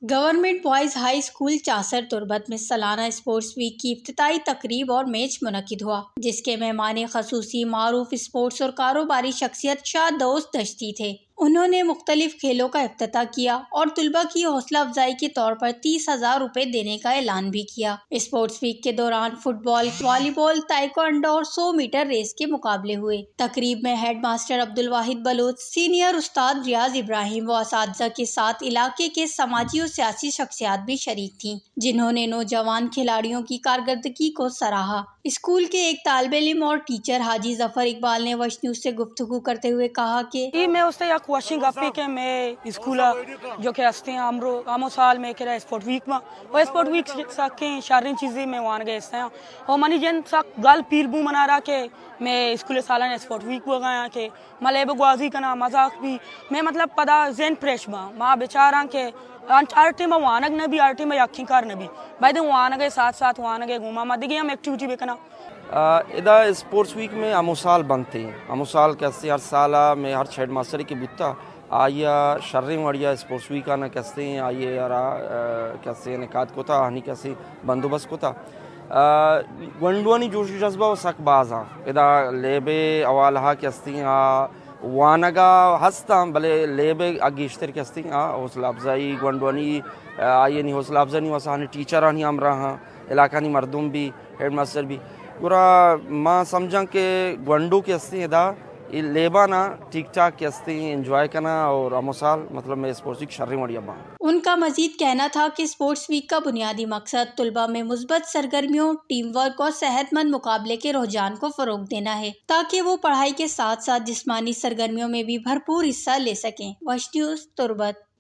Government boys high school Chaucer تربت میں سالانہ sports week کی افتتاحی تقریب اور میچ منعقد ہوا، جس کے مہمان خصوصی معروف اسپورٹس اور کاروباری شخصیت شاہ دوست دشتی تھے۔ انہوں نے مختلف کھیلوں کا افتتاح کیا اور طلبہ کی حوصلہ افزائی کے طور پر تیس ہزار روپے دینے کا اعلان بھی کیا۔ اسپورٹس ویک کے دوران فٹ بال، والی بال، تائیکوانڈو اور سو میٹر ریس کے مقابلے ہوئے۔ تقریب میں ہیڈ ماسٹر عبدالواحد بلوچ، سینئر استاد ریاض ابراہیم و اساتذہ کے ساتھ علاقے کے سماجی و سیاسی شخصیات بھی شریک تھیں، جنہوں نے نوجوان کھلاڑیوں کی کارکردگی کو سراہا۔ اسکول کے ایک طالب علم اور ٹیچر حاجی ظفر اقبال نے وش نیوز سے گفتگو کرتے ہوئے کہا کہ اے مئے واسطہ یک وشیں گپے کہ مئے اسکول ءَ جو کہ ہستیں ہمرو، ہمو سال مئے کرا اسپورٹ ویک ما، و اسپورٹ ویک سکیں شریں چیزے مئے وانگ ءَ ہستیں۔ و منی جند سک گل پیر بو منارا کہ مئے اسکول سالانہ اسپورٹ ویک بوگا آں کہ ما لیب گوازی کناں، مزاک بی، مئے مطلب پدا ذہن فریش باں۔ ما بچاراں کہ انچ ہر ٹائم وانگ نہ بی، ہر ٹائم یکیں کار نہ بی۔ باید وانگ ءِ ساتھ ساتھ وانگ ءِ گوما ما دگہ ہم ایکٹیویٹی بکناں۔ آ، ادا اسپورٹس ویک مئے ہمو سال بنتے۔ ہمو سال کہ ہستے ہر سال ءَ مئے ہرچ ہیڈ ماسٹرے کہ بوتا، آئی ءَ شریں وڑی ءَ اسپورٹس ویک ءَ نہ کہ ہستے آئی ءَ را، آ، کہ ہستے انعقاد کتا، آہانی کہ ہستے بندوبست کتا۔ آ، گونڈوانی جوش و جذبہ و سک باز آں۔ ادا لیب ءِ حوالہ ءَ کہ ہستے آ وانگ ءَ ہستاں، بلے لیب ءَ گیشتر کہ ہستیں آ حوصلہ افزائی، گونڈوانی، آ، آئیانی حوصلہ افزائی واسطہ آہانی ٹیچرانی ہمراہ آں، علاقانی مردم بی، ہیڈ ماسٹر بی۔ گڑا ما سمجھاں کہ گونڈو کہ ہستیں ادا اے لیبانا ٹھیک ٹھاک کہ ہستیں انجوائے کناں اور ہمو سال مطلب مئے اسپورٹس ویک شریں وڑیا باں۔ ان کا مزید کہنا تھا کہ اسپورٹس ویک کا بنیادی مقصد طلبہ میں مثبت سرگرمیوں، ٹیم ورک اور صحت مند مقابلے کے رجحان کو فروغ دینا ہے، تاکہ وہ پڑھائی کے ساتھ ساتھ جسمانی سرگرمیوں میں بھی بھرپور حصہ لے سکیں۔ وش نیوز، تربت۔